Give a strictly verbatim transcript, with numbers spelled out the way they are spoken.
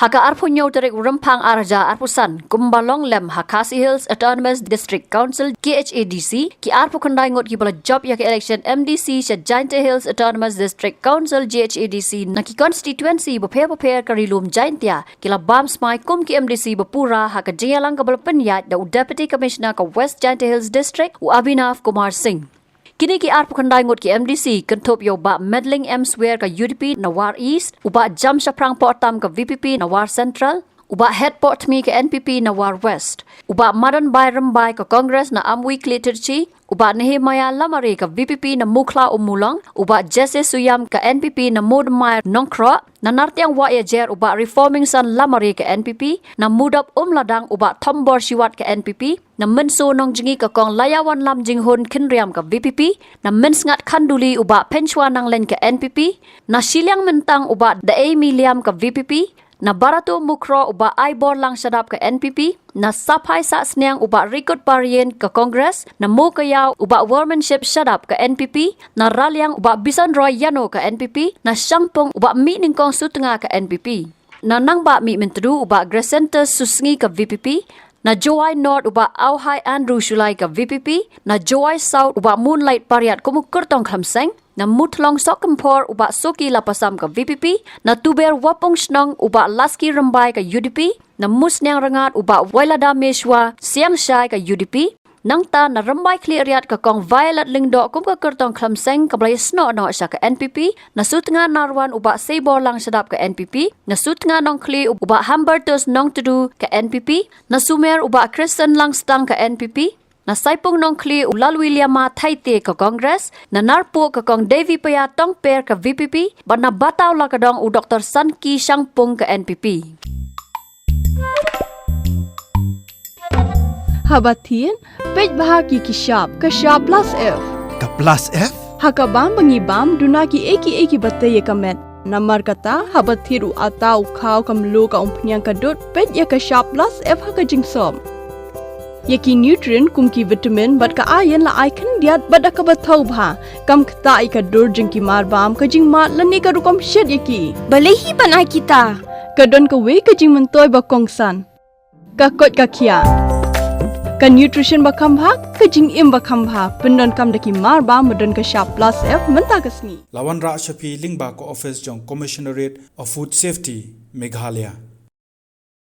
Ha ka arphew hynñiew tarik Rymphang ar hajar arphew san, kumba long lem ha Khasi Hills Autonomous District Council, K H A D C, ki arphew khyndai ngut kiba la jop ïa ka election M D C sha Jaintia Hills Autonomous District Council, G H A D C, na ki constituency bapher bapher ka Ri Lum Jaintia, ki la bam smai kum ki M D C bapura ha ka jingïalang kaba la pynïaid da u Deputy Commissioner ka West Jaintia Hills District, u Abhinav Kumar Singh. Kine ki arphew khyndai ngut ki M D C kynthup ïa u Bah Medling M Swer ka U D P na War East, u Bah Jamshaphrang Pohtam ka V P P na War Central, u Bah Hetpoh Tmi ka N P P na War West, u Bah Madanbai Rymbai ka Congress na Amwi Khliehtyrshi, u Bah Nehemiah Lamare ka V P P na Mukhla Ummulong, u Bah Jesse Suyam ka N P P na Mowdymmai Nongkhroh, na Nartiang Wahïajer u Bah Reforming Son Lamare ka N P P, na Mowdop Umladang u Bah Thombor Shiwat ka N P P, na Mynso Nongjngi ka Kong Laiawanlam Jinghun Khynriam ka V P P, na Mynsngat Khanduli u Bah Pynshwa Nangleiñ ka N P P, na Shiliang Myntang u Bah Daei Miliam ka V P P, na Barato Mukroh u Bah Aibor Langshadap ka N P P, na Saphai Sahsniang u Bah Rikut Parien ka Congress, na Mowkaiaw u Bah Warmanship Shadap ka N P P, na Raliang u Bah Bisonroy Ïano ka N P P, na Shangpung u Bah Mihnyngkong Sutnga ka N P P. Na Nangbah Mihmyntdu u Bah Gracentus Susngi ka V P P, na Jowai North u Bah Auhai Andrew Shullai ka V P P, na Jowai South u Bah Moonlight Pariat kum u kyrtong khlem seng, na Muthlong Sohkymphor u Bah Soki Lapasam ka V P P, na Tuber Wapung Shnong u Bah Laski Rymbai ka U D P, na Musniang Rngat u Bah Wailada Meshwa Siangshai ka U D P, nangta na Rymbai Khliehriat ka Kong Violet Lyngdoh kum ka kyrtong khlem seng kaba la ïasnoh noh sha ka N P P, na Sutnga Narwan u Bah Seibor Langshadap ka N P P, na Sutnga Nongkhlieh u Bah Hambertus Nongtdu ka N P P, na Sumer u Bah Kristen Langstang ka N P P, na Saipung Nongkhlieh u Lalwiliama Thaite ka Congress, na Narpuh ka Kong Devi Paya Tongper ka V P P, bad na Bataw Lakadong u Doktor Sanki Shangpung ka N P P. Haba thied, peit bha ki ki shap, ka shap plus F. Ka plus F? Ha ka bam ba ngi bam, duna ki ei ki ei kiba tei ïa ka met. Namar kata, haba thied u atta u khaw ka mluh ka umphniang ka dud, peit ïa ka shap plus F ha ka jingsop. Ïa ki nutrient kum ki vitamin bad ka iron la ai khyndiat bad da kaba thaw bha. Kam ktah ïa ka dur jong ki mar bam, ka jingmad lane ka rukom shet ïa ki. Balei hi ban ai kita? Ka don kawei ka jingmyntoi ba kongsan. Ka koit ka khiah. Ka nutrition ba kham bha, ka jingim ba kham bha. Pyndonkam da ki mar bam ba don ka shap plus F mynta ka sngi. La wanrah sha phi lyngba ka office jong Commissionerate of Food Safety, Meghalaya.